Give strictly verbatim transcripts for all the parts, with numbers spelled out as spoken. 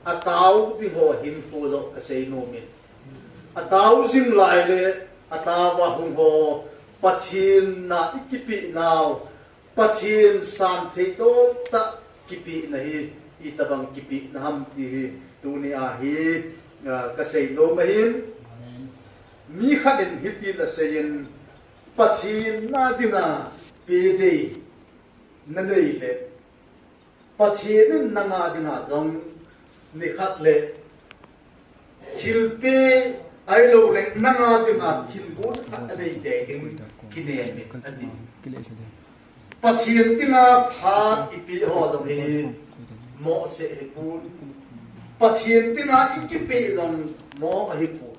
atao ding ho hinkho jong kasei nom in. Atao jing lai le, atao a hung ho, Pathen na i kipeh nau, Pathen santhei toh tah kipehna hi, itobang kipehna ham ti hi, tuni a hi, ah, kasei nom ahin. Mi khat in hitin asei in, Pathen na dinga pe dei nanei le, Pathen in nanga dinga jong nikhat le thilpeh ahilou le nanga dinga thilgon khat anei tei ding kinem in ati. Pathen dinga phat ipeh ho jong hi mo seh ahipon. Pathen dinga i kipeh jong mo ahipon.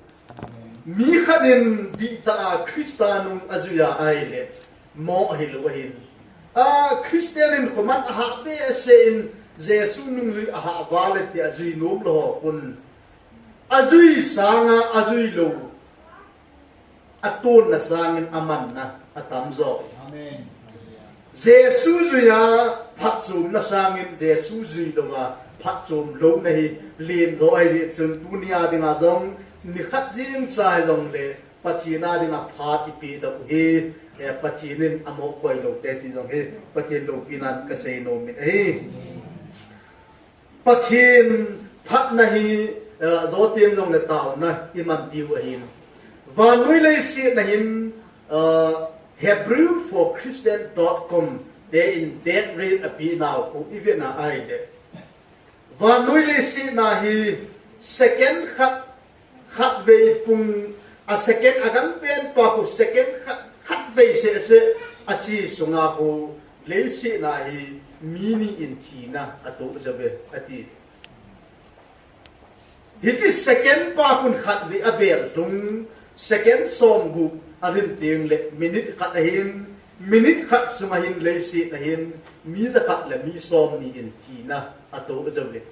Mi khat in dihtah a Christa nung ajui a ahile, mo ahilou ahin. A Christian in khoman ahah behseh in, Jesu nungjui ahah val e ti ajui nom lou ho khun. Ajui sanga ajui lou, atonna sangin amanna atam jo. Amen. Jesu jui a phatchomna sangin Jesu jui louva phatchom louna hi len jo ahi jeh chun tuni a dinga jong nikhat jeng chai jong le Pathen a dinga phat ipeh doh hi, eh, Pathen in amo koi lou te ti jong hi Pathen loupina in kasei nom in ahi. Pathen phatna hi, eh, jo teng jong le taona iman diu ahin. Vannoi leiset na hin, eh, Hebrew for Christian dot com te in date rate apeh nau khu ivet na ahile. Vannoi leiset na hi second khat khatvei pung, a second a gangpen pa khu second khat, khatvei seh seh a chi sunga khu leiset na hi mi ni in thina ato jove ati. Hiche second pa khun khatvei avel lhung, second somgup alhin teng le minute khat ahin, minute khat sunga hin leiset na hin mi jakhat le mi somni in thina ato jove.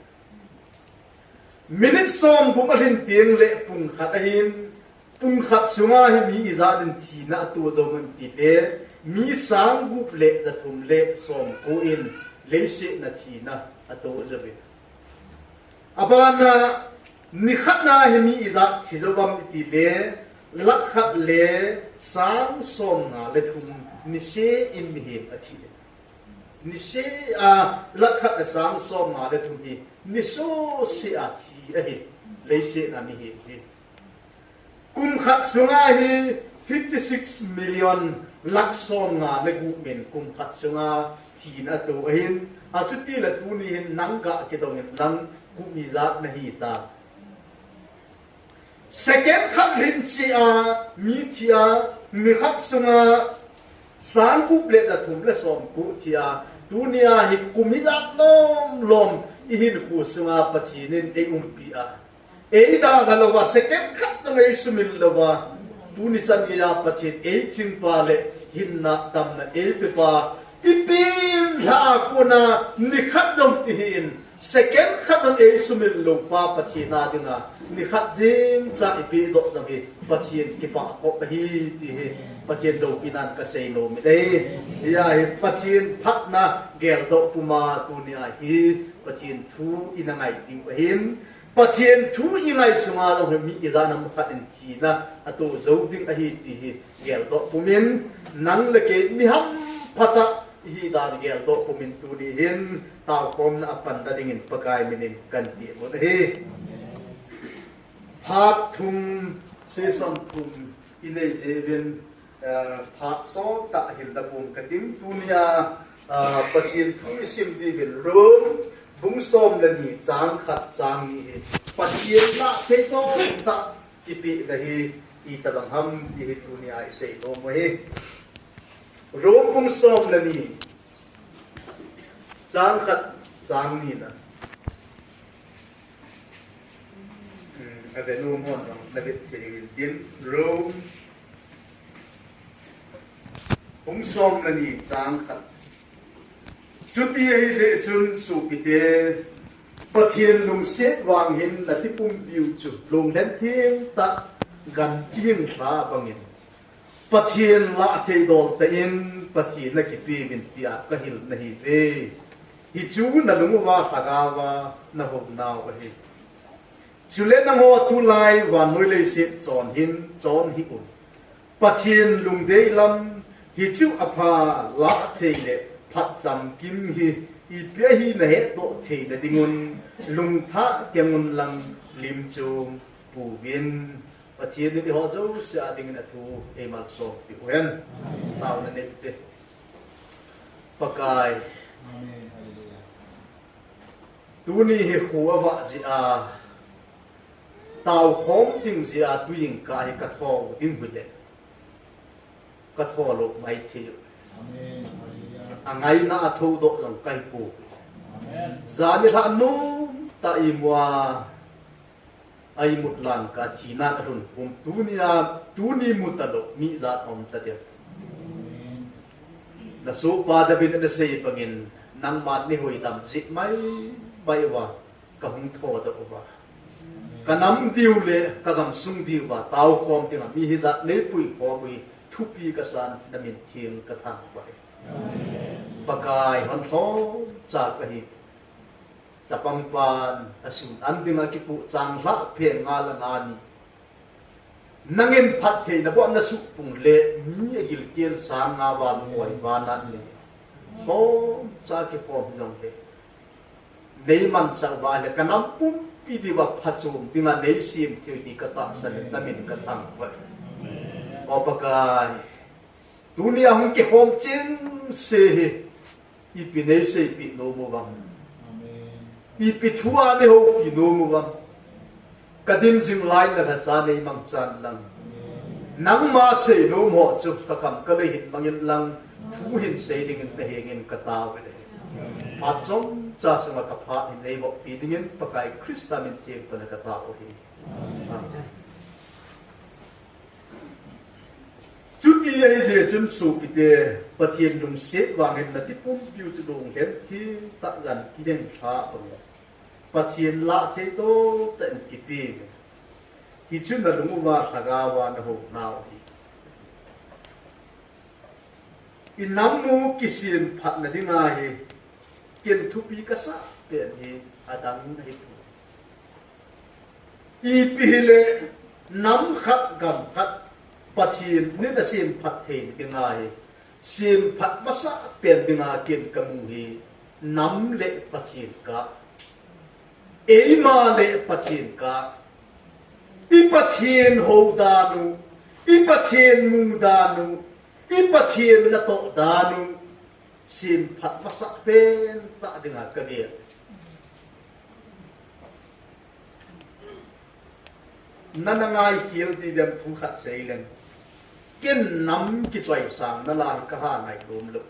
Minute somgup alhin teng le pung khat ahin, pung khat sunga hi mi ijat in thina ato jovem ti le, mi sang gup le jathum le somko in leiset na thina ato jove. Abana nikhat na hi mi ijat thi jovem ti le, lakh khat le sang somnga le thum niseh in mihem athi. Niseh a, lakh khat le sang somnga le thum hi, ni sosea thi ahi, leiset na mihem hi. Kum khat sunga hi fifty six million lakh somnga le gup min kum khat sunga thina ato ahin, achuti le tuni hin nang gah kidong in lang kum ijat nahi ta. Second khat lhin chia, mi thia, mi khat sunga, sang gup le jathum le somko thia, tunia hi kum ijat lom lom, ihinkho sunga Pathen in eiumpi a. Eidalha louva, second khat jong eisumil louva, tuni chan geiya Pathen eichingpa le hinna damna eipepa, ipi lha a kona nikhat jong tihin, second khat jong eisumil lou pa Pathen a dinga, nikhat jeng cha ipedoh jong hi Pathen kipah khop ahi ti hi Pathen loupina in kasei nom e. Hia hi Pathen phatna geldoh puma tunia hi Pathen thu ina ngai diu ahin, Pathen thu ingai sunga jong hi mi ijat ham khat in thina ato jou ding ahi ti hi geldoh pumin, nang le kei mi hamphat a ihi dan geldoh pumin tuni hin taokhomna apan da dingin Pakai minin kanti mun ahi. Phat thum, session thum inei jeh uvin, eh, phat sot tah hin da pum kating, tunia, ah, Pathen thu isim diuvin Rome bung som le ni chang khat chang ni hi Pathen lah thei toh tah kipehna hi itobang ham ti hi tunia isei nom u ahi. Rome bung som le ni, chang khat, chang ni na. Hmm, ave nom hon jong na vet thei uvin tin, Rome bung som le ni, chang khat. Chuti ahi jeh chun sopite, Pathen lungset vang hin nati pumpiu chu lunglhen theng tah gan kinglha bangin, Pathen lah thei dol tah in Pathen na kipeuvin tia kahil nahi uve. Hichu nalung uva lhagao va nahou nau ahi. Chule nangho tulai vannoi leiset chon hin chon hih un. Pathen lungdei lam hichu apha lah thei le phatchomkim hi ipi ahi nahetdoh theina dingun lungthah keng un lang lim chom puvin. Pathen in eiho jouse a dingin athu eimalsompeh uhen. Taona neite. Pakai. Tuni hi kho avah jeh a, taokhom ding jeh a, tujingkah hi kathou ding hile, kathou lou maithei. Angaina a thoudoh jong kahipouve. Jan nilhah nomtah imu a, a imut lang kah a thina alhun pum, tunia, tuni mu talou, mi ijat aum tadem. Nasohpa David in anasei bangin, nangman neihoidam jeh maimai uva kahung thoudoh uva, kanam diu le kagamsung diuva taokhom dinga mi hijat neipui khom u hi thupi kasan, namin theng kathangvah e. Pakai, hon lhomcha kahi. Chapangpan asun an dinga kipuh changlhah phe nga le nga ni, nangin phattheina boh nasuhpung le mi agilkel sang nga val ngoi vana nei. Lhomcha kikhom jongle, neimanchah uva le kanam pumpi diuva phachom dinga neisem thei u ti katahsan le namin kathangvah e. O Pakai, tunia hung kikhom chengse hi ipi neiseipeh nom uvem? Ipi thu a neihoupi nom uvem? Kadim jing lai nalhacha neimangchan lang, nangma seinom ho chu kakham kalei hin mangin lang, thu hin sei dingin nahengin katao e. Phat chomcha sunga kaphat hi neibohpi dingin Pakai Christa min theng tona katao ahi. Amen. Chuti ahijeh chun sopite, Pathen lungset vangsetna tipumpiu chu lunglhen thengtah gan kideng lhah bang, Pathen lah thei toh tah in kipe, hichu nalung uva lhagao va nahou nau ahi. Inam u kisemphatna dinga hi, ken thupi kasah pen hi adang ahipoi. Ipi hile, nam khat gam khat Pathen in asemphat thei dinga hi, semphat masah pen dinga ken kamu hi nam le Pathen kah, eima le Pathen kah, i Pathen hou dan u, i Pathen mu dan u, i Pathen natoh dan u, semphat masah pentah dinga kagel. Nana ngaikhel diu vem thu khat seileng. Ken nam kichoisang nalai kaha ngainom lou.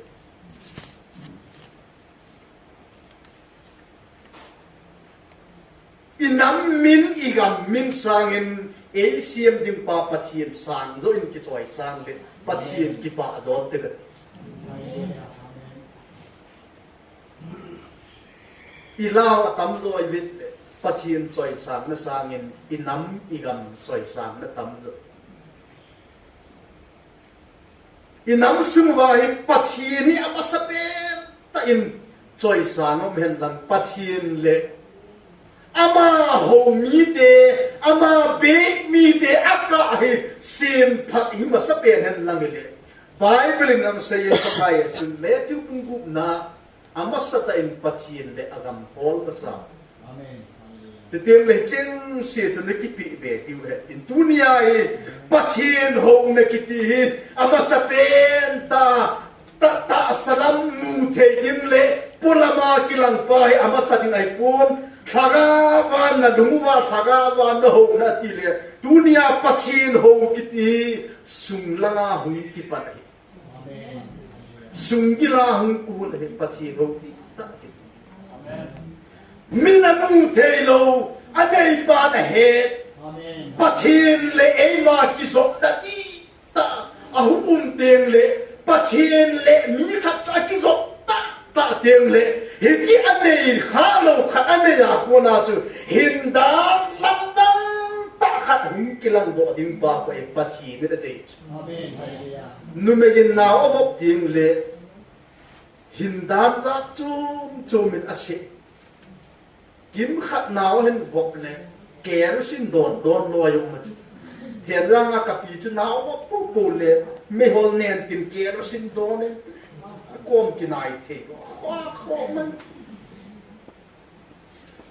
Inam min, igam min sangin eisem ding pa Pathen sang joh in kichoisang le Pathen kipah jo te kati. Ilao atam jo ivet le Pathen choisangna sangin inam igam choisangna tam jo. Inam sung uva hi Pathen hi amasapen tah in choisang um hen lang, Pathen le ama hou mite, ama beh mite akah hi semphat hi masapen hen lang hile, Bible in asei e, Pakai asun Matthew bung gupna, amasatah in Pathen le agam hol masa. Amen. Chuteng le hicheng se chu nakipeh be diu ahi. Tunia hi Pathen houna kiti hi amasapen tah, tah, tahsa lam mu thei ding le polama kilang pa hi amasa ding ahipon, lhagao va nalung uva, lhagao va nahouna ti le, tunia Pathen hou kiti hi sung langa hung kipan ahi. Sung gila hung kun ahi, Pathen hou ti tah kiti. Min amu thei lou, aneipa nahet. Pathen le eima kijopna ti tah ahung um teng le, Pathen le mi khat chu akijop tah tah teng le, hiche anei kha lou khat anei a kona chu, hin dang lamdang tah khat hung kilang doh ding pa pa e Pathen in adei chu. Amen. Hallelujah. Numei in nao avop teng le, Hindan jat chom chom in asei. Kimkhat nao hin vop le kerosene don don loi jong ma chu. Thenlang a kapi chu nao vop pu pu le mehol nen tin kerosene don in kom kinai thei. Kho kho man.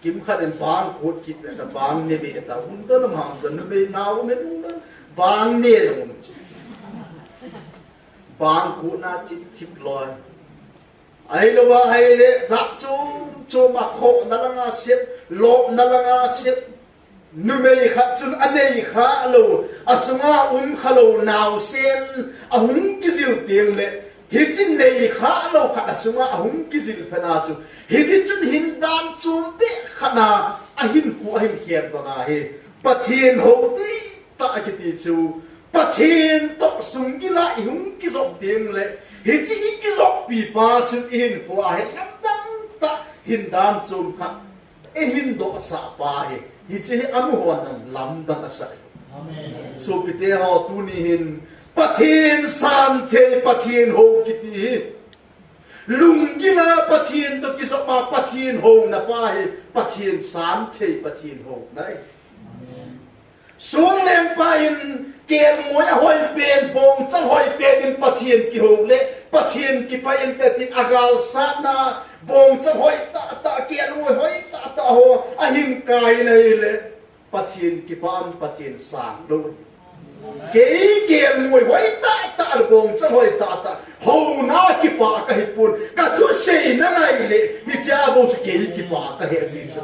Kimkhat in bang khut kit le ta bang ne be ta hun ta na ma ta numei nao me lung na bang ne jong chu. Bang khut na chip chip loi. Ahilou va ahile, jat chom chom a khohna langa set, lopna langa set. Numei khat chun anei khalou, asunga um khalou naosen ahung kijil teng le, hiche nei khalou khat asunga ahung kijil phat na chu, hiche chun hindan chom beh khat na ahinkho ahin khen banga hi, Pathen hou ti tah kiti chu, Pathen toh sunggil a ihung kijop teng le, hiche ikijoppi pa chun ihinkho a hi lamdang tah hindan chom khat eihin dohsah pa hi, hiche hi amaho nang lamdang asah hi. Amen. Sopite ho, tuni hin Pathen santhei, Pathen hou kiti hi. Lunggil a Pathen toh kijop a Pathen houna pa hi, Pathen santhei, Pathen houna hi. Amen. Songlengpa in kelngoi ahoi pen, bongchal hoi pen in Pathen kihou le, Pathen kipah inte tin agalsatna, bongchal hoi tah tah, kelngoi hoi tah tah ho ahin kai in ahile, Pathen kipah in Pathen sang lou. Kei kelngoi hoi tah tah le bongchal hoi tah tah houna kipah kahi pon, kathusei na ngai le, hichea bou chu kei kipah kahi ahi chu.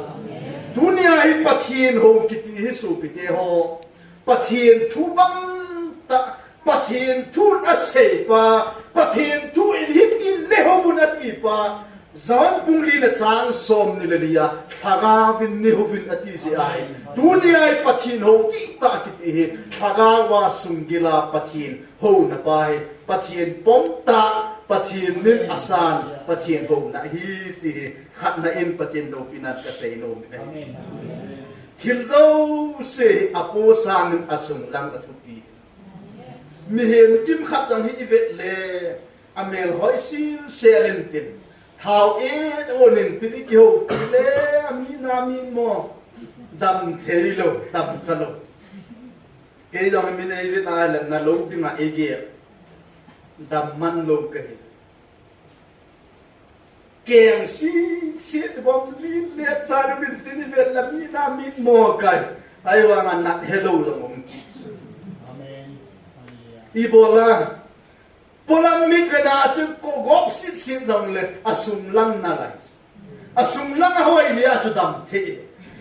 Tunia hi Pathen hou kiti hi sopite ho, Pathen thu bang tah, Pathen thu asei pa, Pathen thu in hitin nei houvin ati pa, John bung li na chang somni le li a, Lhagao vin nei houvin ati jeh ahi. Tunia hi Pathen hou ti tah kiti hi, Lhagao a sunggil a Pathen houna pa hi, Pathen pom tah, Pathen in asan, Pathen houna hi ti hi, khatna in Pathen loupina kasei nom e. Amen. Thil jouse hi apo sangin asunglang athupi. Mihem kimkhat jong hi ivet le, amel hoi silsel in tin, thao et on in tin ikihou ti le, ami na mi mo, dam thei lou, dam kha lou. Kei jong mi nei vet na le na lou dinga eige, dam man lou kahi. Keng si, si bom li le cha le min tin ivet la mi na mi mo kai. Ahivanga nat helou jong um. Amen. Hallelujah. Ibola, polam mit vena chu ko gop sit sit jong le asunglang nalai. Asunglang ahoi jeh a chu dam thei.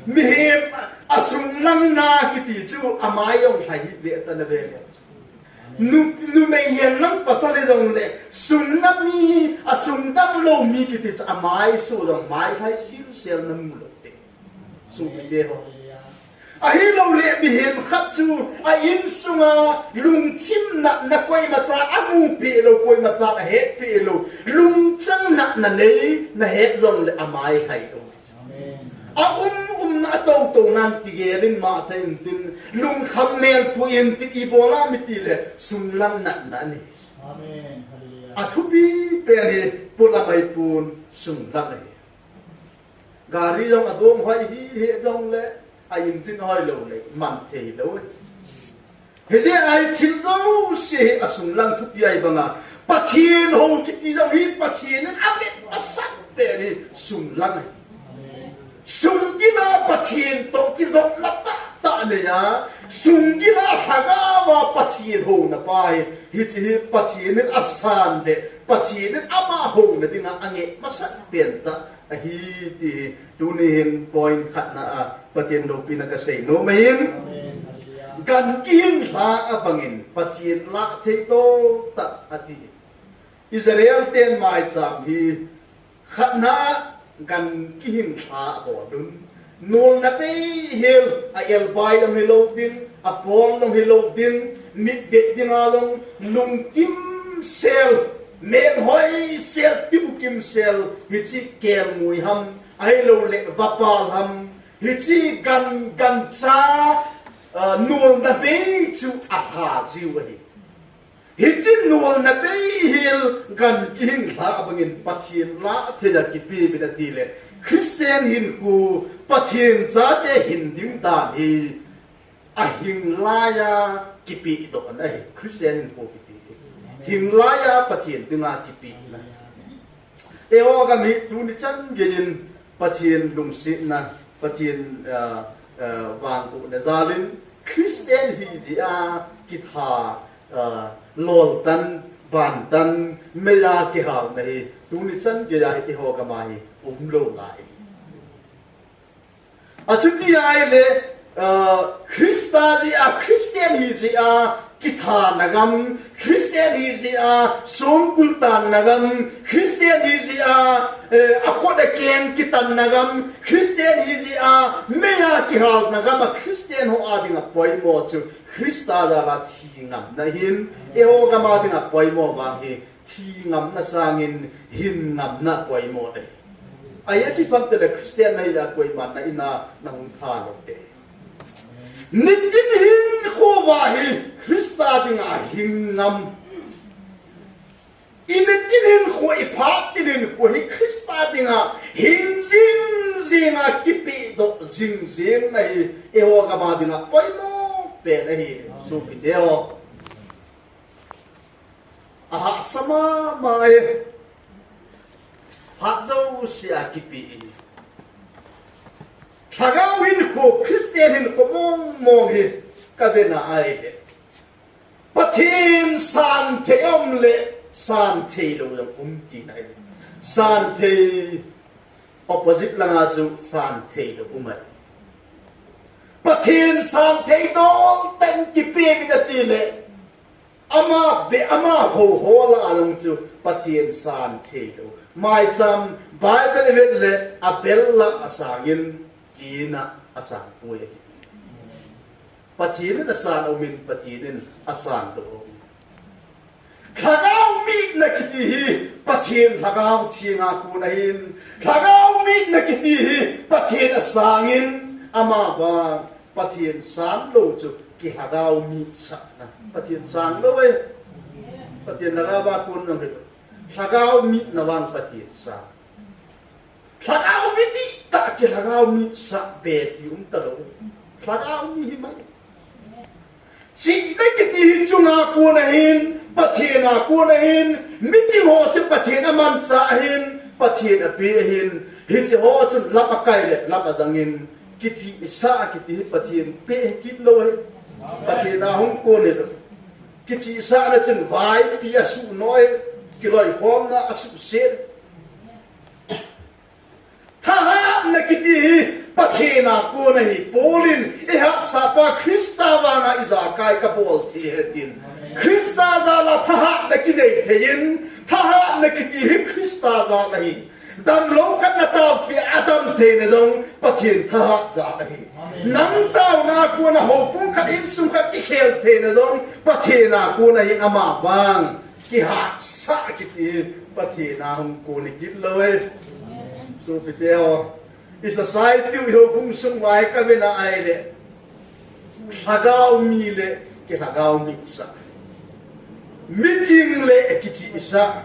Mihem asunglang na kiti chu amai jong lhai hih ve ta na ve le. Nu, numei hihen lang pasal hijong le, sungna mi, asungdam lou mi kiti chu amai so jong mai lhai silsel na mu lou te. Sopite ho. Ahilou le mihem khat chu a insunga lungthim natna koima chan amu peh lou, koima chan ahet peh lou, lungchang natna nei, nahet jong le amai lhai lou. Amen. A um, umna a tou tou nan kigel in mah thei in tin, lungkham mel pu in tin ibola mi ti le, sunglang natna ahi. Amen. Hallelujah. Athupi pen hi, polam ahi pon, sunglang ahi. Gari jong adong hoi hi, hi jong le, a engine hoi lou le, man thei lou. Hijeh a hi thil jouse hi asunglang thupi ahi banga. Pathen hou kiti jong hi Pathen in avet masat pen hi sunglang ahi. Sunggil a Pathen toh kijopna tah tah nei a. Sunggil a Lhagao a Pathen houna pa hi. Hiche hi Pathen in asan le Pathen in ama houna dinga angeh masat pen tah ahi ti hi, tuni hin point khatna a Pathen loupina kasei nom ahin. Amen. Hallelujah. Gan kihing lha abangin Pathen lah thei toh tah ati. Israel ten maicham hi khatna a gan kihing lha abol un. Nolna bei hel a elbai jong hilou ding, apol jong hilou ding, mit vet dinga jong lungkim sel, melhoi sel, tibukim sel, hiche kelngoi ham, ahilou le vapal ham, hiche gan, gancha, ah, nolna bei chu alha jiu ahi. Hiche nolna beihel gan kihing lha bangin Pathen lah thei a kipe uvin ati le, Christian hinkho, Pathen chate hin ding dan hi ahing laiya kipe doh na ahi. Christian hinkho kipe hi hing laiya Pathen dinga kipe na. Eiho gam hi tuni chan geiyin Pathen lungsetna, Pathen, ah, ah, vangbohna jalin Christian hi jeh a kitha, ah, loltan, bantan, meiya kihalna hi tuni chan geiya hi eiho gam a hi umlou ngai. Achuti ahile, ah, Christa jeh a, Christian hi jeh a, kithana gam, Christian hi jeh a, songkul tanna gam, Christian hi jeh a, eh, akhut akeng kitanna gam, Christian hi jeh a, meiya kihalna gam a Christian ho a dinga poimo chu, Christa jal a thi ngamna ahin, eiho gam a dinga poimo vang hi, thi ngamna sangin hin ngamna poimo ahi. Ahi, achi pam tele Christian nahi a koiman na in a nahung tha lou te. Nitin hinkho va hi Christa dinga hing ngam. I nitin hinkho, i phat tin hinkho hi Christa dinga hing jing jing a kipe doh jing jing na hi eiho gam a dinga poimo pen ahi, sopite ho. Ahahsa mama e. Phat jouse a kipe e. Lhagao hinkho, Christian hinkho mong mong hi ka vena ahile, Pathen san thei um le, san thei lou jong um tina ahi. San thei opposite langa chu san thei lou um ahi. Pathen san thei dol tah in kipe uvin ati le, ama be, ama ho ho lah a jong chu Pathen san thei lou. Maicham Bible i vet le Abel lah a sangin Cain a sang poi akiti. Pathen in asan aumin, Pathen in asan doh aumin. Lhagao mitna kiti hi Pathen Lhagao Theng a kon ahin, Lhagao mitna kiti hi Pathen asangin, ama vang Pathen san lou chu kilhagao mitsahna. Pathen san lou e. Pathen Lhagao a kon jong hilou. Lhagao mitna vang Pathen san. Lhagao mi dihtah kilhagao mitsah be ti um talou. Lhagao mi hi mai. Chihna kiti hi chunga kon ahin, Pathen a kon ahin, miching ho chu Pathen amanchah ahin, Pathen ape ahin, hiche ho chun lam akai le lam ajangin, kichihsah kiti hi Pathen pe kit lou ahi. Pathen a hung kon hilou. Kichihsahna chun vaipi asuh noi, kiloikhomna asuhset. Thahatna kiti hi Pathen a kon ahi. Paul in, "Eihatsahpa Christa vanga ijakai kabol thei ahi," tin. Christa jal a thahatna kinei thei in, thahatna kiti hi Christa jal ahi. Damlou khat nataopi a adam theina jong Pathen thahat jal ahi. Nang taona a kon a houbung khat, insung khat kikhel theina jong Pathen a kon ahi, ama vang. Kihatsah kiti Pathen a hung kon kit lou e. Sopite ho, i society u, i houbung sung uva ka vena ahile, lhagao mi le kilhagao mitsah. Miching le kichihsah.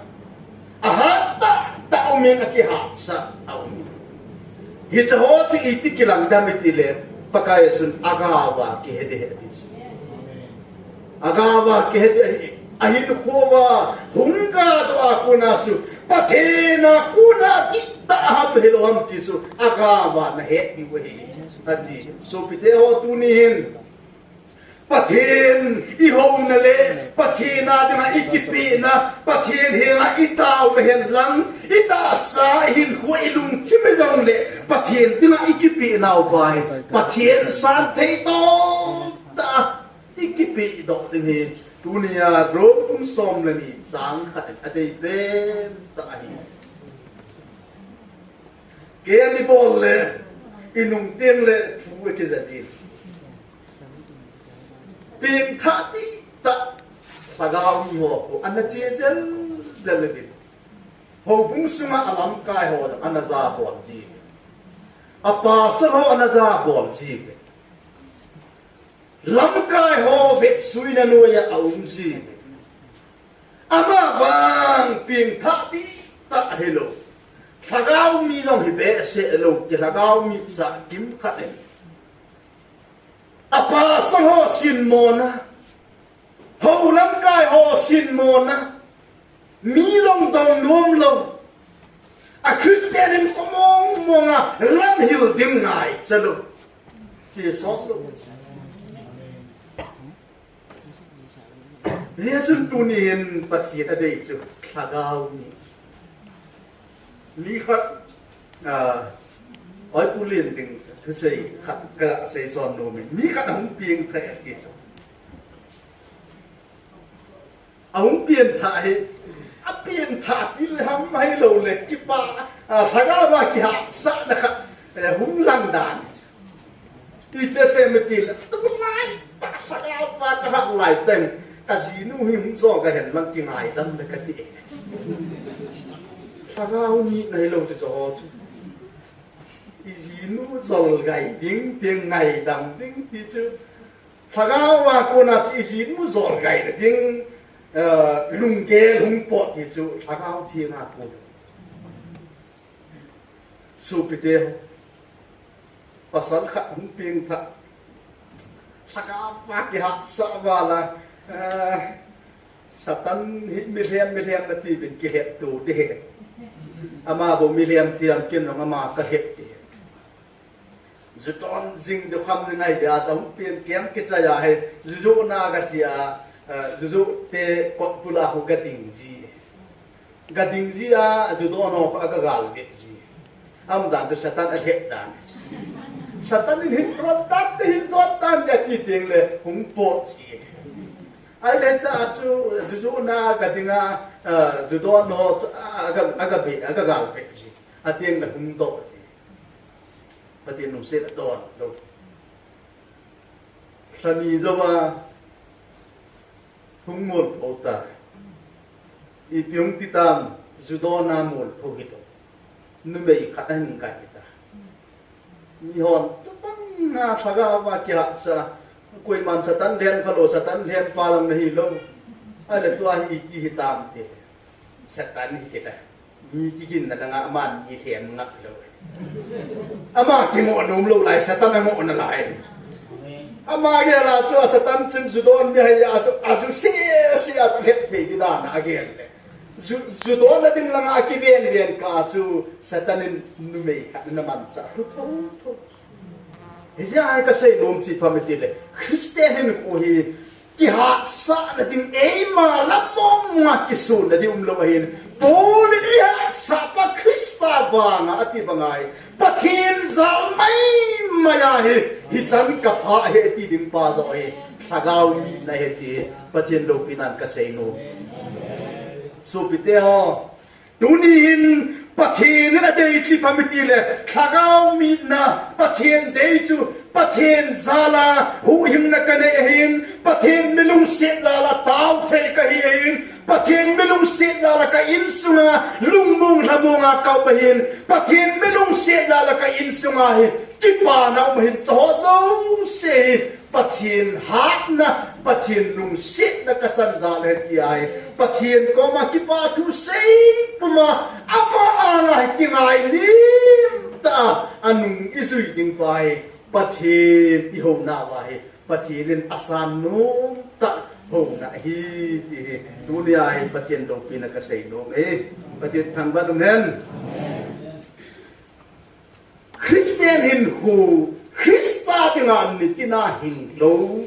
Ahat tah tah umin akihatsah aumin. Hiche ho chu iti kilang dem iti le, Pakai chun agava kihe ding ahi ati chu. Agava kihe ding ahi, ahinkho uva hung gadoh a kona chu, Pathen a kona dihtah ham hilou ham ti chu, agava nahet diu ahi, ati. Sopite ho, tuni hin Pathen i houna le, Pathen a dinga i kipehna, Pathen henga i taona hen lang, i tahsa, i hinkho, i lungthim i dong le, Pathen dinga i kipehna uva hi, Pathen san thei tah tah a i kipeh doh ding hi, tunia Rom bung som le ni chang khat in adei pen tah ahi. Kei a ni bol le, i nung teng le, thu a kija jin. Pengthah dihtah, lhagao mi ho khu ana che jel jel uvin. Houbung sunga alamkai ho ana jabol ji. A pastor ho ana jabol ji. Lamkai ho vetsuina noiya aum ji. Ama vang pengthah dihtah hilou, lhagao mi jong hi behseh lou, ki lhagao mi cha kimkhat ahi. Apa sang ho sinmona, hou lamkai ho sinmona, mi jong dong nom lou, a Christian in komong monga lamhil ding ngaicha lou, chi sot lou. Hijeh chun tuni hin Pathen adei chu lhagao mi. Mi khat, ah, oi, pu lien ding thusei khat kasei son nom in. Mi khat ahung pengthah e ti chu. Ahung pengthah hi, apengthah til ham hilou le kipa, ah, lhagao va kihahsahna khat, eh, hung lang dan. Iti sei em itile, tulai tah lhagao va kahat lai teng, kajinu hi hung jong kahen lang kingaidam le kati. Lhagao nihna hilou ti chu ho chu. Ijinu jol ngai ding, ti ngaidam ding ti chu. Lhagao va kona chu ijinu jol ngaina ding, eh, lunggel hung pot ti chu lhagao theng a kon. Sopite ho, pasal khat hung pengthah, lhagao va kihahsah val a, eh, Satan hi milhem, milhem nati uvin kihet tu ding ahi. Ama bou milhem thiam, ken jong ama kahet ding. Ju don jing, ju kham jing ahi jeh a chu hung peng kem kichai a hi, ju jona kache a, eh, ju jote kot bul a khu kading ji. Kading ji a, ju don ho khu aga galvet ji. Aum dan chu Satan alhep dan. Satan in hin don tan te, hin don tan te ati teng le hung pot ji. Ahile tah chu, ju jona kading a, eh, ju don ho chu, aga, aga ve, aga galvet ji. Ateng le hung doh ji. Pathen lungset adon lou. Lha ni jouva hung molpho ta. Ipi hung ti tam, ju dona molpho hilou. Numei khat ahin kai ta. Eihon chapang a lhagao va kihahsa, koiman Satan lhem khalou, Satan lhem pa jong nahi lou. Ahile tua hi iti hitam ti. Satan hi seta. Mi kiginna dang a aman mi lhem ngap lou. Ama kimoh nom lou lai, Satan angoh nalai. Ama gel a chu a Satan chun ju don mi ahi a chu, aju sese a chu lhep thei ti dan a agel le. Ju, ju donna ding langa akiven ven kah a chu Satan in numei khat ana manchah lhu thotho. Hijeh a hi kasei nom chu ipi ham itile, Christian hinkho hi kihahsahna ding, eima lam mong monga kisonna ding umlou ahin, Paul in eihahsah pa Christa vanga ati banga hi, Pathen jal maimai a hi, hichan kapha ahi ati ding pa joh hi, lhagao mitna ahi ti, Pathen loupinan kasei nom. Sopite ho, tuni hin Pathen in adei chu ipi ham itile, lhagao mitna, Pathen dei chu, Pathen jal a huhhingna kanei ahin, Pathen mi lungset jal a tao thei kahi ahin, Pathen mi lungset jal a ka insunga lungmong lhamong a ka um ahin, Pathen mi lungset jal a ka insunga hi kipana um ahin, chuho jouse hi Pathen hatna, Pathen lungsetna kachan jal ahi ti ahi. Pathen koma kipa thu sei puma, ama anga hi kingainem tah a anung ijui ding pa hi Pathen ihouna uva hi Pathen in asan nom tah houna ahi ti hi tunia hi Pathen loupina kasei nom e. Pathen thangvah umhen. Christian hinkho, Christa dinga nitin a hinglou,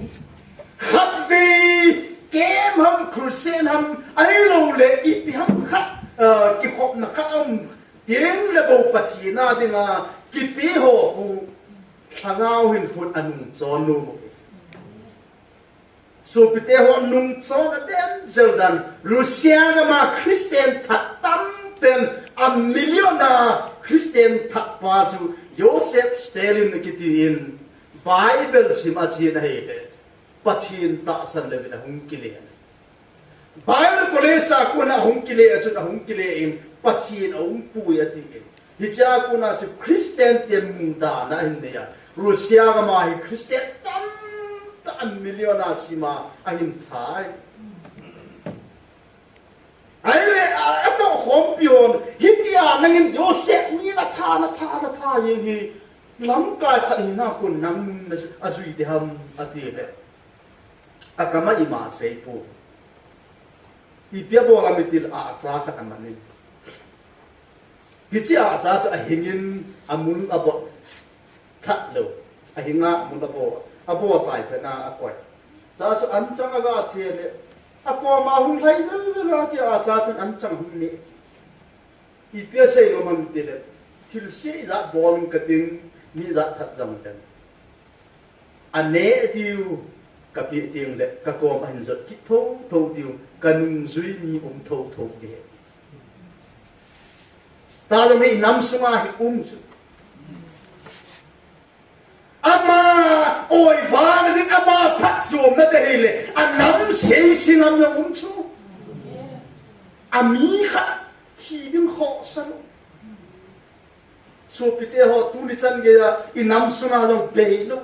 khatvei camp ham, crusade ham, ahilouleh ipi ham khat, ah, kikhopna khat um teng le bou Pathen a dinga kipe ho khu lhagao hinkhon anung chon nom u. Sopite ho, nungchon aden jel dan, Russia gam a Christian that tampen a million a Christian that pa chu Joseph Stalin kiti in Bible sim a chen ahile, Pathen tahsan louvin ahung kile. Bible college a kona ahung kile a chun ahung kile in Pathen aum poi ati in. Hichea kona chu Christian ten mudahna ahin nei a. Russia gam a hi Christian tamtah a million a sim a ahin that. Kompi hon, hitia nangin Joseph mi natha, natha, natha jeng hi, lamkai khat hina kon nang nung na ajui ding ham, ati le. Akam a ima seipoi. Ipi abol ham iti le, ahcha khat amanin. Hiche ahcha chu ahingin amul abol. That lou. Ahinga mun abol. Abol chai phat na akoi. Cha chu anchang aga che le. Akoma hung lhai lou lou la che ahcha chun anchang hung ne. Ipi asei nom ham iti le. Thilse ijat bol kating, mi ijat that jong ten. Aneh diu kapeh teng le, kakom ahin jot kit thotho diu, kanungjui mi um thotho ding. Talou mi nam sunga hi um chu. Ama oivana ding, ama phatchomna ding ahile, anam seise nam jong um chu. Ami khat thi ding khohsa lou. Sopite ho, tuni chan geiya inam sunga jong beilou.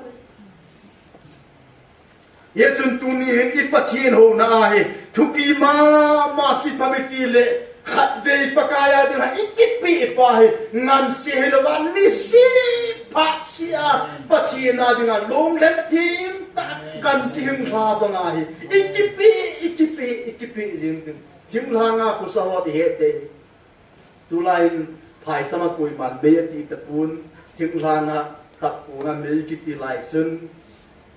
Hichun tuni hin i Pathen houna ahi, thupi mama chu ipi ham iti le, khatvei Pakai a dinga ikipeh pa hi, ngansi hilouva, nisi phat sia, Pathen a dinga lunglen thim tah, kan kihing lha banga hi, ikipeh, ikipeh, ikipeh jing ding. Thinglhanga khosa ho ti hete. Tulai in phaichama koiman mei ati tapon, thinglhanga tapkona mei kiti lai chun,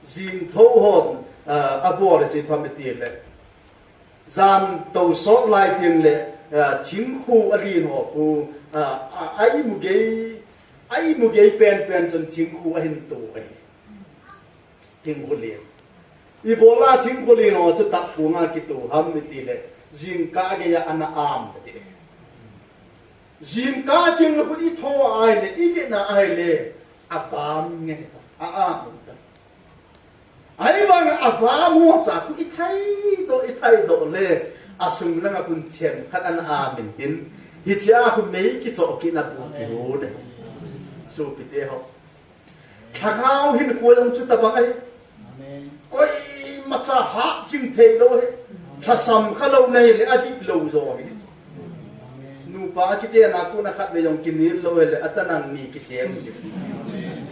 jingtho hon, ah, abol a chu ipi ham iti le. Jan tou sot lai teng le, ah, thingkhu alen ho khu, ah, a, a imu gei, a imu gei penpen chun thingkhu ahin to ahi. Thingkhu alen. Ibola thingkhu alen ho chu tapkona kito ham iti le, jingkah geiya ana am ti. Jingkah teng le khu itho ahile, ivet na ahile, avam nge ta, a am ta. Ahivang avam ho cha khu ithai doh, ithai doh le, asung langa khun themkhat ana am intin, hichea khu mei kichoh kit na bu kihu ne. Sopite ho. Lhagao hinkho jong chutabang ahi. Amen. Koimacha hat jing theilou ahi. Lhasam khalou nahi le adih lou jo ahi. Amen. Nupa kichen a kona khatvei jong kinel lou ahile, atanang ni kichen. Amen.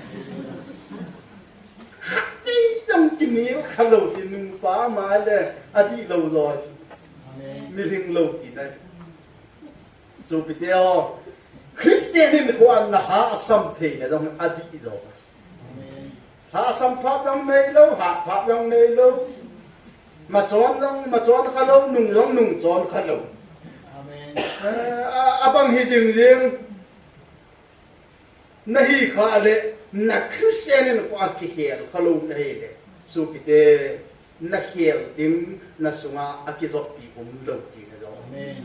Khatvei jong kinel khalou ti nupa ama le adih lou jo ahi. Amen. Miling lou ti nahi. Sopite ho, Christian hinkho a nahahsam theina jong adih jo. Lhahsam phat jong neilou, hat phat jong neilou. Machon jong machon khalou, nung jong nungchon khalou. Amen. Eh, a, abang hi jingjing. Nahi khah le, na Christian hinkho a kikhel khalou nahi le, sopite, nakhel ding, nasunga akijoppi umlou tina jong. Amen.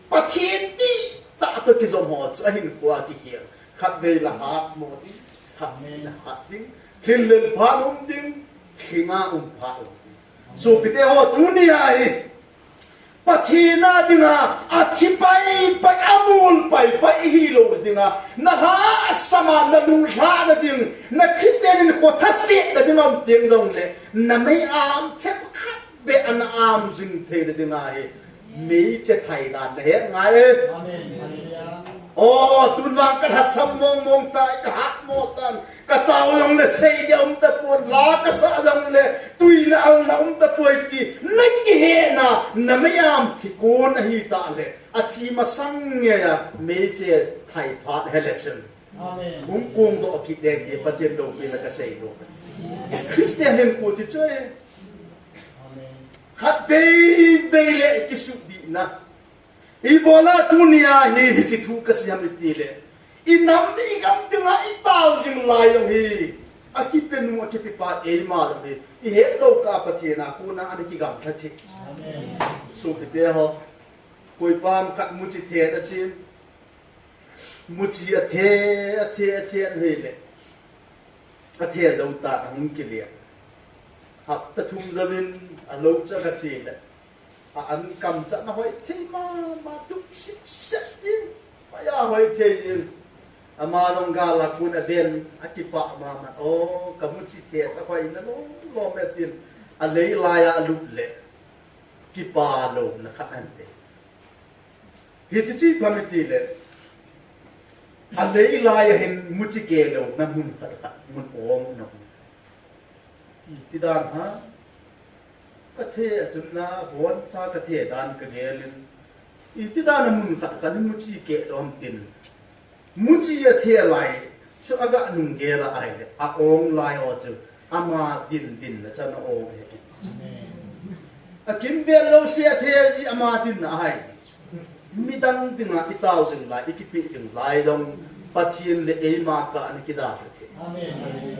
Pathen dihtah toh kijom ho chu ahinkho a kikhel. Khatvei le hat mo ding, khatvei le hat ding, lhinlel phat um ding, lhinga um phat um ding. Sopite ho, tunia hi Pathen a dinga athi paipai, amol paipai ihilou dinga, nalhahsam a nalunglhahna ding, na Christian hinkho thasetna ding aum teng jongle, namei am themkhat beh ana am jing theina dinga hi, meiche thai dan nahet ngai e. Amen. Hallelujah. O, tun vang kalhasam mongmong tai, kahat mo tan, katao jongle seiding aum tapon, la kasah jongle tuina alna um tapoi ti, nakihena, namei am thi kon ahitah le, athi masang ngeiya meiche thai phat hile chun. Amen. Hung kongdoh kit ding ti Pathen loupina kasei nom. Christian hinkho ti chu e. Amen. Khatvei vei le kisuhdihna. Ibola tunia hi hiche thu kasei ham iti le, inam igam dinga itao jing lai jong hi, akipenu akipepa eima jong hi, ihetlou kah a Pathen a kona ana kigamlha thei. Amen. Sopite ho, koipam khat muchi the achen, muchi athe, athe, athe ahile, athe jou tan ahung kile. Hapta thum jouvin alou chu aga che le, a an kamcha na hoi thei mama, tup sitset in, maya hoi thei in. Ama jong gal a kon aven, akipah mama, o, kamuchi the chu ahoi nalom lom e tin, alei laiya alut le, kipah louna khat ahin nei. Hiche chu ipi ham itile, alei lai a hin muchi keh louna mun khat khat mun ong na. Iti dan ham, kathe a chun na, boncha kathe dan kagel in. Iti dan a mun khat khat in muchi keh lou ham tin. Muchi athe lai, chu aga nung gel a ahile, aong lai ho chu, ama din din na chan aong e. Akimvel lou se athe ji ama din na ahi. Midang dinga itao jing lai, ikipeh jing lai jong, Pathen le eima kah a kidalha thei.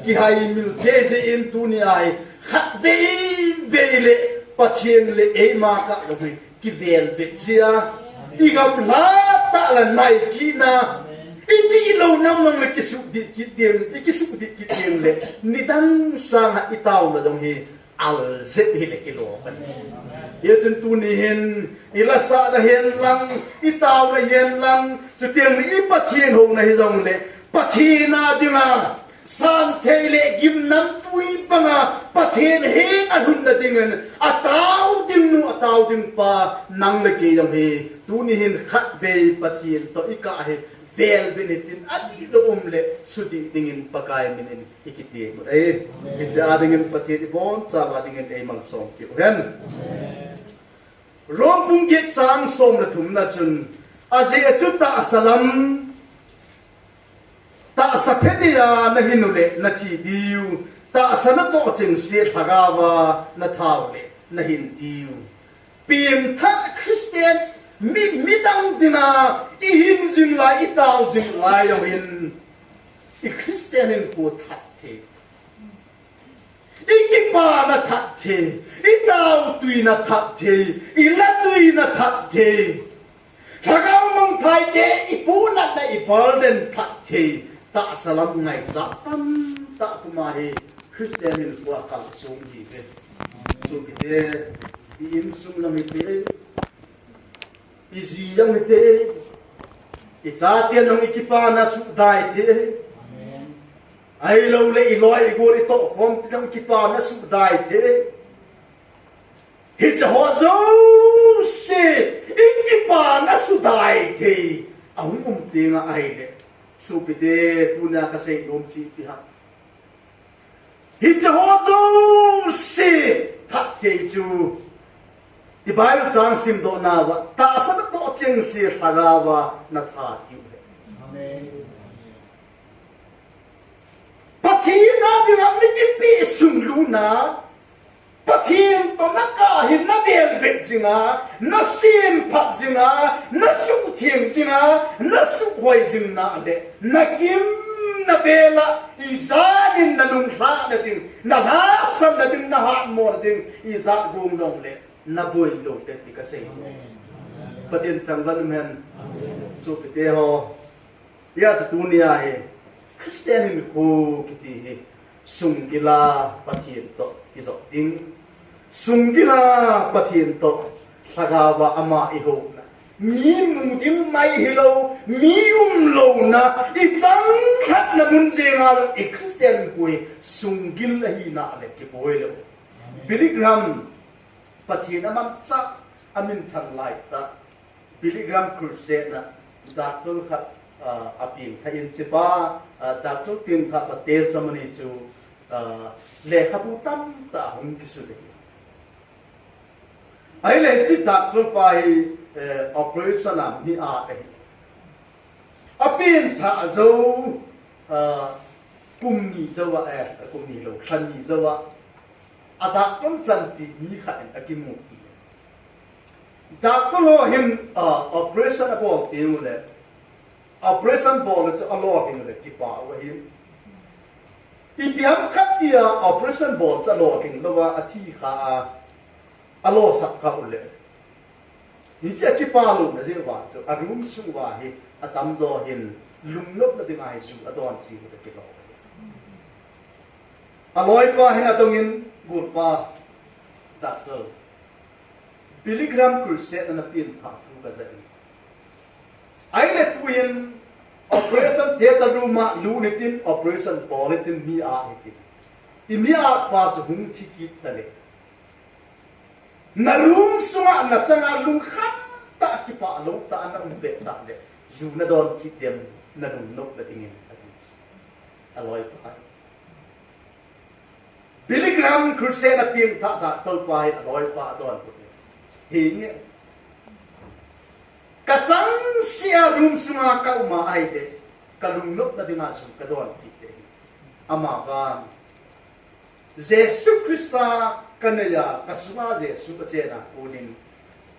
Kihaimil thei jeh in tuni a hi, khatvei vei le Pathen le eima kah jong hi kivelvet jia, igamla tah la nai kit na, idihlou nam nam le kisuhdih kit ding, ikisuhdih kit ding le, nidang sanga itaona jong hi, al jep hile kilom ahi. Hichun tuni hin, ilasahna hen lang, itaona hen lang, chuteng le i Pathen houna hijongle, Pathen a dinga, santhei le gimnamtui panga, Pathen henga lhunna dingin, atao ding nu, atao ding pa, nang le kei jong hi, tuni hin khatvei Pathen toh ikah hi, velvet hitin, adihlou um le, sudih dingin Pakai min in, ikiti mu e. Hiche a dingin Pathen ibonchauva dingin eimalsom peh uhen. Rom bung get chang som le thum na chun, ajeh chu tahsa lam, tahsa phe dia nahin uleh nathi diu, tahsa natoh chengse lhagaova natha uleh nahin diu. Pengthah Christian mi, midang dinga ihin jing lai, itao jing lai jong hin, i Christian hinkho that thei. Ikipana that thei, itaotuina that thei, ilatuina that thei. Lhagao mangthai te, ipunatna, ibalden that thei. Tahsa lam ngaichat tamtah puma hi Christian hinkho a kalsong hi ve. Sopite, i insung lam hite, iji jong hite, ichaten jong ikipana sudai te. Ahilouleh iloi igol itohkhom te jong ikipana sudai te. Hiche ho jouse, ikipana sudai te. Ahung um tenga ahile, sopite, tunia kasei nom chu ipi ham. Hiche ho jouse that thei chu, i Bible chang simdoh nauva, tahsa natoh chengse lhagaova natha diu ahi. Pathen a dinga nakipeh sung lutna, Pathen toh nakah hi navelvet jinga, nasemphat jinga, nasuhtheng jinga, nasuhhoi jing nale, nakim navel a, ijat in nalunglhahna ding, nalhahsamna ding, nahatmona ding, ijat gong jongle, naboi lou te ti kasei. Pathen thangvah in umhen. Sopite ho. Hijeh chun tunia hi, Christian hinkho kiti hi, sunggila Pathen toh kijot ding. Sunggila Pathen toh lhagaova ama ihouna. Mi mudim mai hilou, mi umlouna, ichang lhatna mun jenga jong i Christian hinkho hi, sunggil ahina le kiboi lou. Billy Graham, Pathen amanchah, aminthan laitah. Billy Graham Crusade na, doctor khat, ah, apengthah in hichepa, ah, doctor pengthah pa testimony chu, ah, lekhabu tamtah ahung kisun ahi. Ahile hiche doctor pa hi, eh, operation a mi at ahi. Apengthah jou, ah, kum ni jouva, eh, kum ni lou, lha ni jouva, a doctor chanpi mi khat in akimupi. Doctor ho hin, ah, operation abol teng ule, operation bol le chu alolhing le kipah u ahi. Ipi ham khat tia operation bol chu alolhing louva athi kha a, alosap kha ule. Hiche akipah louna jeh uva chu, a room sung uva hi, atamjo hin, lungnopna dinga hi ju adon cheh u le kilou. Aloipa hin adongin, golpa, doctor, Billy Graham Crusade na napengthah thu kajah in. Ahile tuin, operation theatre room a lut in tin, operation bol in tin, mi at in tin. I mi atpa chu hung thi kit tale. Na room sunga nachanga lungkham tah kipah lou tah a na um pet tah le, ju na don kit dem, na lungnop na dingin, ati. Aloipa. Billy Graham Crusade a piang tah tah Toupa hin aloipa adon put e. Hinge. Ka chang sia room sunga ka um a ahile, ka lungnop na dinga ju ka don kit e. Amavang Jesu Christa ka nei a, ka sunga Jesu ka chen a konin,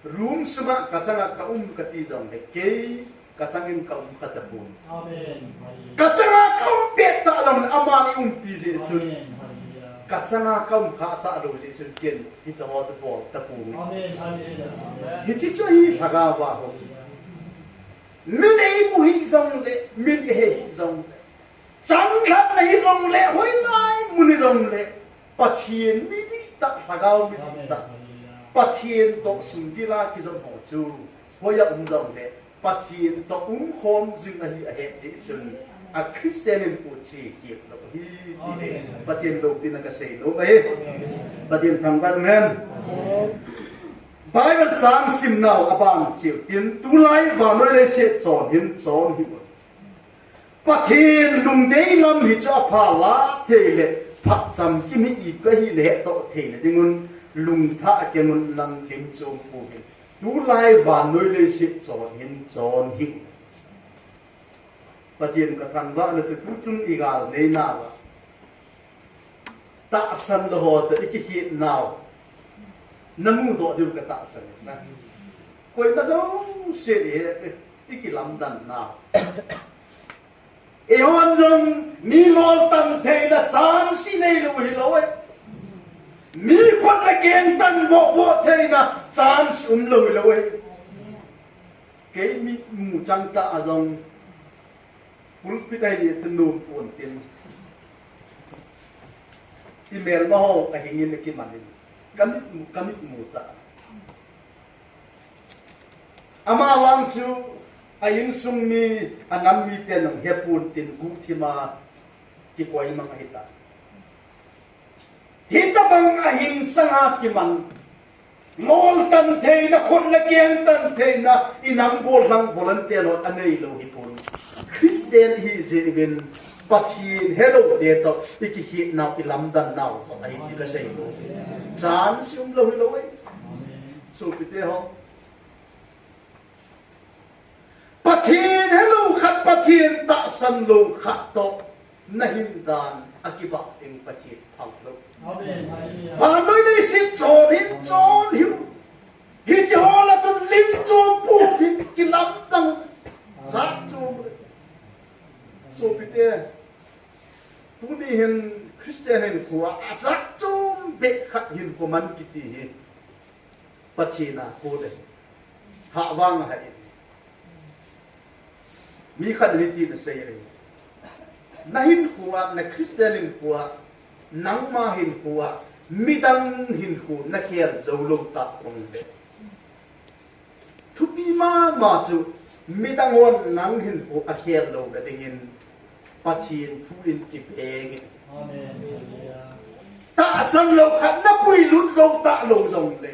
room sunga ka changa ka um ka ti jongle, kei ka changin ka um kha tapon. Amen. Ka changa ka um pet tah jongle, aman i umpi jeh chun. Amen. Ka changa ka um kha talou jeh chun ken, hiche ho chu bol tapon. Amen. Hiche chu hi lhagao a ho. Min eimu hih jongle, min ihei hih jongle, chang lhatna hi jongle, hoilai mun hi jongle, Pathen mi dihtah, lhagao mi dihtah, Pathen toh singil a kijom ho chu, hoi a um jongle, Pathen toh umkhom jing ahi ahet jeh chun, a Christian in pu chi hi lou hi, ti hi Pathen loupina ka seinom ahi. Pathen thangvah hen. Bible chang simnau abang cheu tin, tulai vannoi leiset chon hin chon hih un. Pathen lungdei lam hi chu apha la thei le, phatcham kimi ip kahi le hettoh theina dingun, lungthah a keng un lang lim chom pu hin. Tulai vannoi leiset chon hin chon hih un. Pathen ka thangvahna chu tuchung i gal nei nauva tahsan lou ho toh i kikhet nau. Na mudoh diu ka tahsan na. Koima jouse i he, i kilamdan nau. Eihon jong mi loltan theina chance i neilou hilou e. Mi khut le keng tan bohboh theina chance umlou hilou e. Kei mitmu chang tah a jong pulpit a hi thanom pon tin. I melma ho ahing in akiman in. Ka mitmu, ka mitmu tah. Amavang chu a insung mi, a nam miten jong hepon tin guhthim a kikoi mang ahi ta. Hitabang a hing chang a kiman, loltan theina, khut le keng tan theina, i nam gollhang volunteer ho a neilou hipon. Christian ihi jeh uvin, Pathen helou le toh i kikhet nau, i lamdan nau joh ahi ti ka seinom. Chance umlou hilou e. Sopite ho. Pathen helou khat, Pathen tahsan lou khat toh na hin dan a kibah ding Pathen phang lou. Amen. Vannoi leiset chon hin chon hih un. Hiche ho lah a chun lim chom pu hin kilamdang. Jat chom. Sopite, tuni hin Christian hinkho a jat chom beh khat hinkho man kiti hi. Pathen a kon e. Hah vang a hah in. Mi khat in hiti ana sei e. Na hinkho a, na Christian hinkho a, nangma hinkho a, midang hinkho na khel jou lou tah jongle, thupi mama chu midang hon nang hinkho a khel louna dingin Pathen thu in kiveng in. Amen. Tahsan lou khat na puilut jou talou jongle,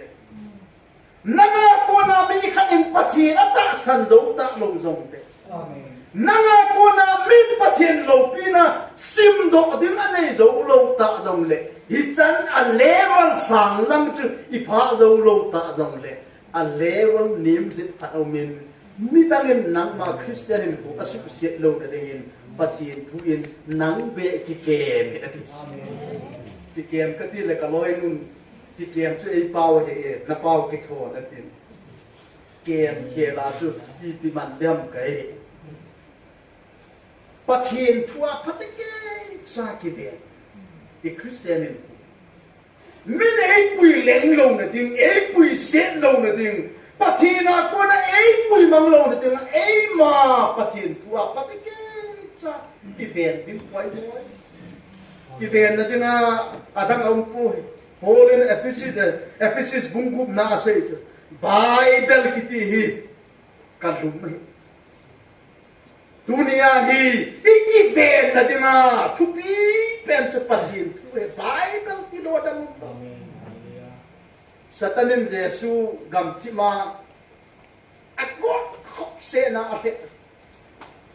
nanga kona mi khat in Pathen atahsan jou talou jongle, amen, nanga kona min Pathen loupina simdoh ding anei jou lou ta jongle, hichan a level sang lang chu i phah jou lou ta jongle, a level nem jep khat aumin, midang in nangma Christian hinkho asuhset louna dingin Pathen thu in nang beh kikem in ati. Kikem kati le ka loinun, kikem chu ei pao ahi e, na pao kitho na tin. Kem khel a chu ipi man dem ka e. Pathen thu a phatecha kiven. I Christian in min eipui leng louna ding, eipui set louna ding, Pathen a kona eipui mang louna ding, eima Pathen thu a phatecha kiven ding poimo. Kivenna dinga adang a um poi. Paul in Ephesus, Ephesus bung gup na a asei chu, Bible kiti hi ka lum ahi. Tunia hi i kivenna dinga thupi pen chu Pathen thu ahi, Bible tilou dang um. Satan in Jesu gamthip a Agot khop sena a lhep.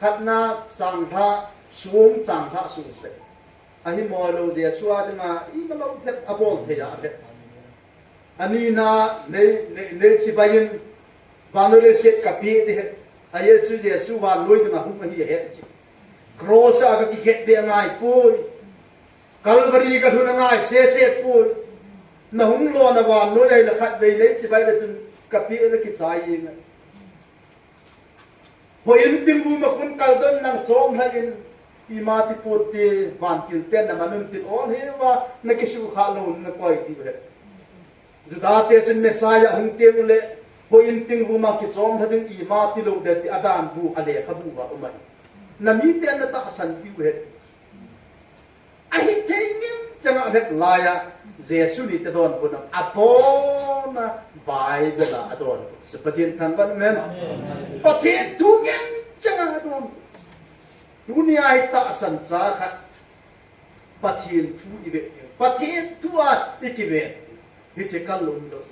Khatna changlhah sung, changlhah sung se. Ahi mo lo Jesu a dinga ima lo lhep abol thei a lhep. Anina nei, nei, nei chibai in vannoi leiset kapeh ding ahi. Ajeh chu Jesu vannoi dinga hung ahi ahe. Cross a kakikhetbeh angai poi. Calvary kalhun angai sese poi. Nahung lona vannoi ahile khatvei nei chibai le chun kapeh le kichai jeng ahi. Houin tingvum a khun kaldon nang chom lhah in, ima ti pute, vantil ten na manun tin ol heuva, na kisuhkhah lou, na koi diu ahi. Juda te chun Messiah hung teng ule, houin tingvum a kichom lha ding ima ti lou de ti adan bu, alekhabu a um ahi. Na mite na tahsan diu ahi. Ahithei ngen changa lhep laiya, Jesu ni te donbut na, adon a, Bible a adonbut. Pathen thangvah in amen. Pathen thu ngen changa adonbut. Tunia hi tahsan cha khat, Pathen thu i vet diu. Pathen thu a i kivet diu. Hiche kalung lou.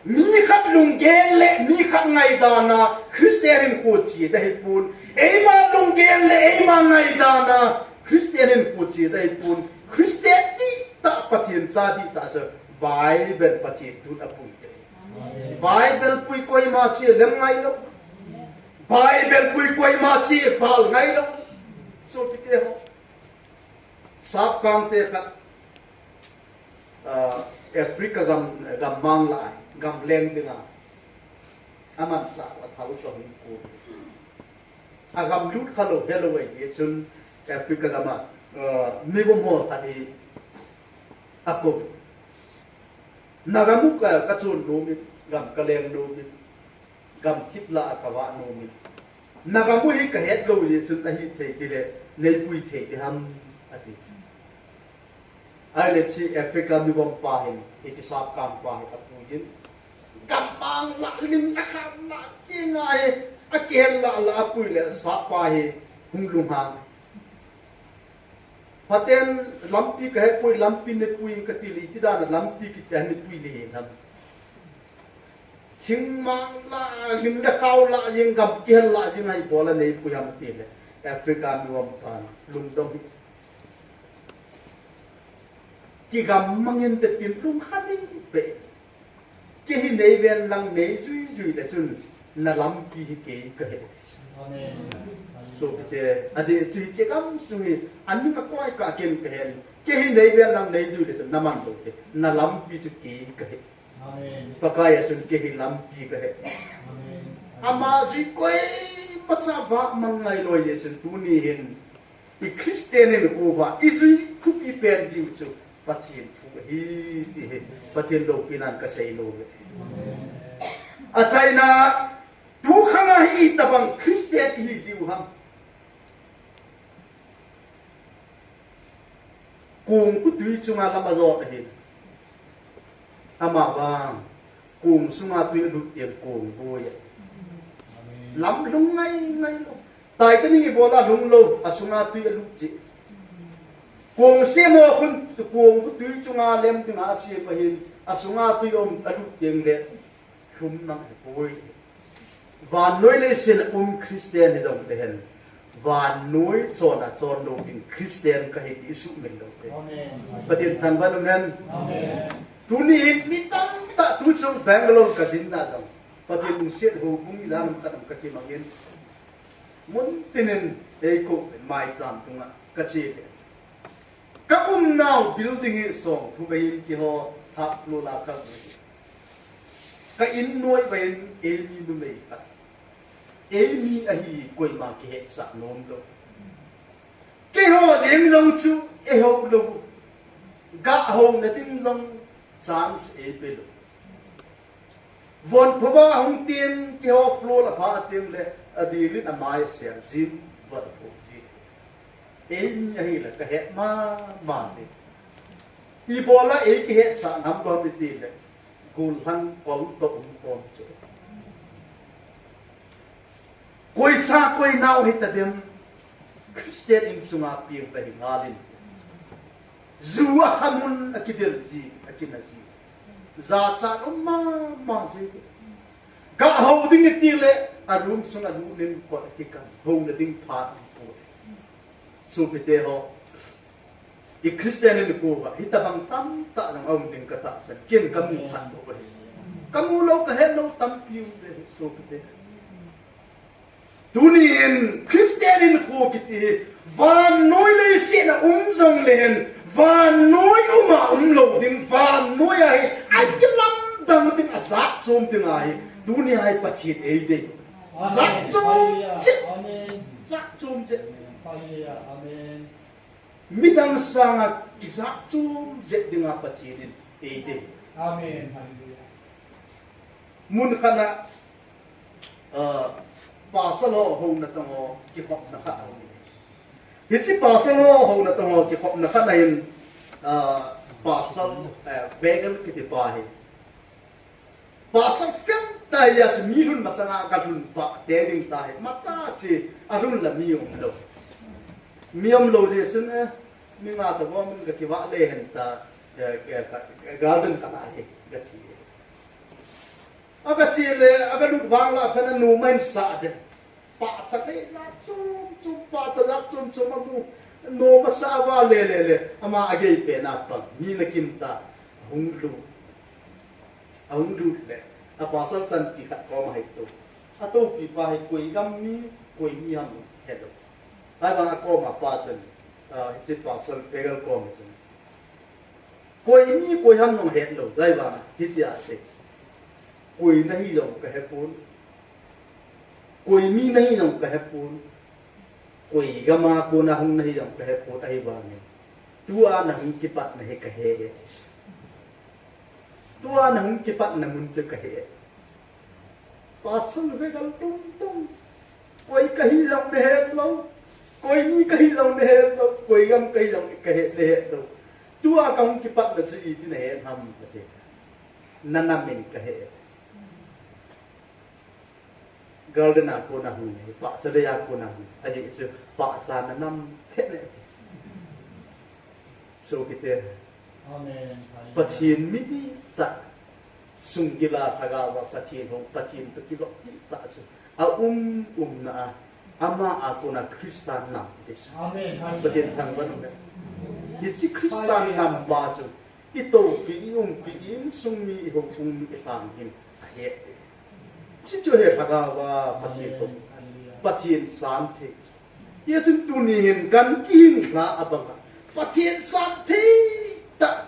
Mi khat lunggel le mi khat ngaidan a Christian hinkho che ding ahipon. Eima lunggel le eima ngaidan a Christian hinkho che ding ahipon. Christian dihtah, Pathen cha dihtah chu Bible, Pathen thu a pui ding. Bible pui koima che lem ngai lou. Bible pui koima che bal ngai lou. Sopite ho. Sapkang te khat, ah, Africa gam, gammang lai, gamleng dinga. Amanchah a thal toh hung ko. Agam lut khalou, helou ahi chun Africa gam a, ah, migom ho khat hi ako. Nagam u ka, kachon nom in, gam kaleng nom in. Gamthip lah a kavah nom in. Nagam u hi kahet lou jeh chun ahithei tile, neipui thei ding ham, ati. Ahile hiche Africa migom pa hin, hiche sapkang pa hi apui in. Gammang lah, lim lah, kham lah, ti ngai, akihel lah lah apui le, sap pa hi hung lunghang. Phaten lampi kahe poi, lampi neipui kati le, iti dan a lampi kiti a neipui le hinam. Thingmang lah, lim le khao lah jeng, gam kihel lah jeng a ibol a neipui ham ti le, Africa migom pan lungdong hi. Kigammang inte tin lungkhat in pe. Kei hi neiven lang neijui jui le chun na lampi hi kei kahe. Amen. Sopite, ajeh chu hiche gamsung hi, aning akoi kah a ken kahen. Kei hi neiven lang neijui le chun naman lou te. Na lampi chu kei kahe. Amen. Pakai a chun kei hi lampi kahe. Amen. Ama jui koimacha vahmang ngai lou jeh chun tuni hin I Christian in uva, i jui thupi pen diu chu Pathen thu ahi, ti hi Pathen loupinan kasei nom e. Achaina, tukhang a hi itobang Christian ihi diu ham. Kong khu tui chunga lam ajot ahi. Amavang, kong sunga tui alut teng kong boi ahi. Lam lhung ngai ngai lou. Titanic ibola lhung lou, asunga tui alut jeh. Kong sem ho khun, kong khu tui chunga lem dinga asem ahin, asunga tui um alut teng le, lhum nang ahipoi. Vannoi leiset a um Christian hi dong te hen. Vannoi chon a chon lou ding Christian kahi ti isuhmil lou te. Amen. Pathen thangvah in um hen. Amen. Tuni hin mi tamtah tuchung Bangalore kajin na jong. Pathen lungset houbung ilam khat um kakimangin. Mun tinin eikou maicham tunga kache le. Ka umnau building hi song thu vei in kihou thak lou la ka mu. Ka in noi vei in eimi numei khat. Eimi ahi koima kihetsah nom lou. Kihou jeng jong chu eihou lou. Gahou na ding jong chance eipe lou. Von phuba hung tin kihou flow la pha tin le adilin amai ser jin von phu jin. Eimi ahile kahet mama jin. Ibola eikihetsa nam bang iti le. Gollhang kol toh um khom chu. Koi cha koi nao hitadem Christian insunga piang ta hi ngalin. Ju a khamun a kidel ji, a kina ji. Jachat um mama ji. Ka hou ding iti le, a room sung a lut in kot a kikam. Houna ding phat um poi. Sopite ho. I Christian in ko ba, hitabang tamtah jong aum ding ka tahsan. Ken ka mu khat bou ahi. Ka mu lou ka het lou tampi um de, sopite. Tunin Christian in ko kiti hi, vannoi leiset a um jong le hin, vannoi um a um lou ding, vannoi a hi, a kilamdang ding, a jat chom ding ahi. Tuni a hi Pathen ei dei. Amen. Jat chom jeh. Amen. Jat chom jeh. Hallelujah. Amen. Midang sanga kijat chom jeh dinga Pathen in ei dei. Amen. Hallelujah. Mun khat a, ah, pasal ho houna tong ho kikhopna khat a um. Hiche pasal ho houna tong ho kikhopna khat a hin, ah, pasal, eh, Begel kiti pa hi. Pasal fel ta ya chu mi lhun masanga ka lhun vah te ding ta hi. Mata chi a lhun la mi um lou. Mi um lou le chun, eh, mi nga ta bom ka kivah le hen ta, eh, eh, ka, garden ka la hi ka chi. A ka chi le, a ka lut vang la phan a nu main sa de. Pahcha nei la chom chom, pahcha la chom chom a mu. Nom asa va le le le. Ama a gei pen a pang. Mi na kim ta. Hung lu. A hung lut le, a pasal chanpi khat kom a hei to. A topi pa hi koi gam mi, koi mi ham helou. Ahivang a kom a pasal, ah, hiche pasal Begel kom a chun. Koi mi koi ham jong helou, ahivang a, hitia asei. Koi nahi jong ka hepon. Koi mi nahi jong ka hepon. Koi gam a kona hung nahi jong ka hepon ahivangin. Tua na hung kipatna hi ka he e. Tua na hung kipatna mun chu ka he e. Pasal Begel tum tum. Koi kahi jong na helou. Koi mi kahi jong na helou. Koi gam kahi jong ka he, na helou. Tua ka hung kipatna chu iti na he ham ka he. Na nam in ka he e. Garden a kona hung e, pahcha lei a kona hung. Ajeh chu pahcha na nam khet ne. Sopite. Amen. Pathen mi dihtah. Sunggil a lhagao a Pathen hou, Pathen toh kijop dihtah chu. A um, umna a. Ama a kona Christian nam ti chu. Amen. Pathen thangvah in um e. Hiche Christian nam pa chu. I topi, i umpi, i insung mi, i houbung mi, i lhang hin ahe. Hichu hi lhagao a Pathen toh, Pathen san thei. Hijeh chun tuni hin kan kihinna abang a Pathen san thei tah.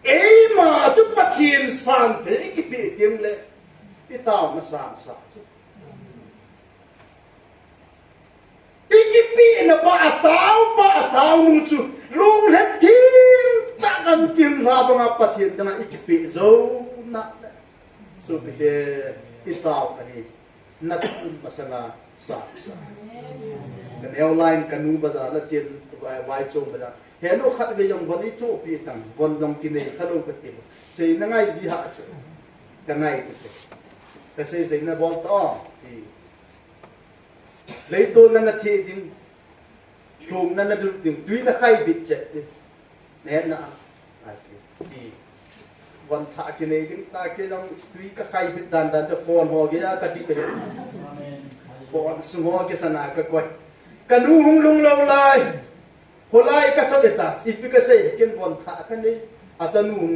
Eima chu Pathen san thei i kipe teng le i taona sangsa chu. I kipehna pa a tao, pa a tao nu chu, lunglhen thim tah kan kihinna banga Pathen danga i kipeh jou na. Sopite, i tao ka hi, na tun masanga sa, sa. Ka neo line ka nu bazar la chen, vai, vai chom bazar. Helou khat ve jong von i chopi tang, von jong kinei khalou ka ti. Sei na ngai ji ha chu. Ka ngai ti chu. Ka sei sei na bol ta, ti. Leitol na na thi ding, lhung na na lut ding, tui na khai bit chet ding. Neh na, ai, ti. Von thah kinei ding ta kei jong tui ka khai bit dan dan chu phone ho gei a ka ti pe. Phone sung ho gei sana ka koi. Ka nu hung lhung lou lai. Kholai ka chot e ta, ipi ka sei, ken von thah ka nei. A chanu hung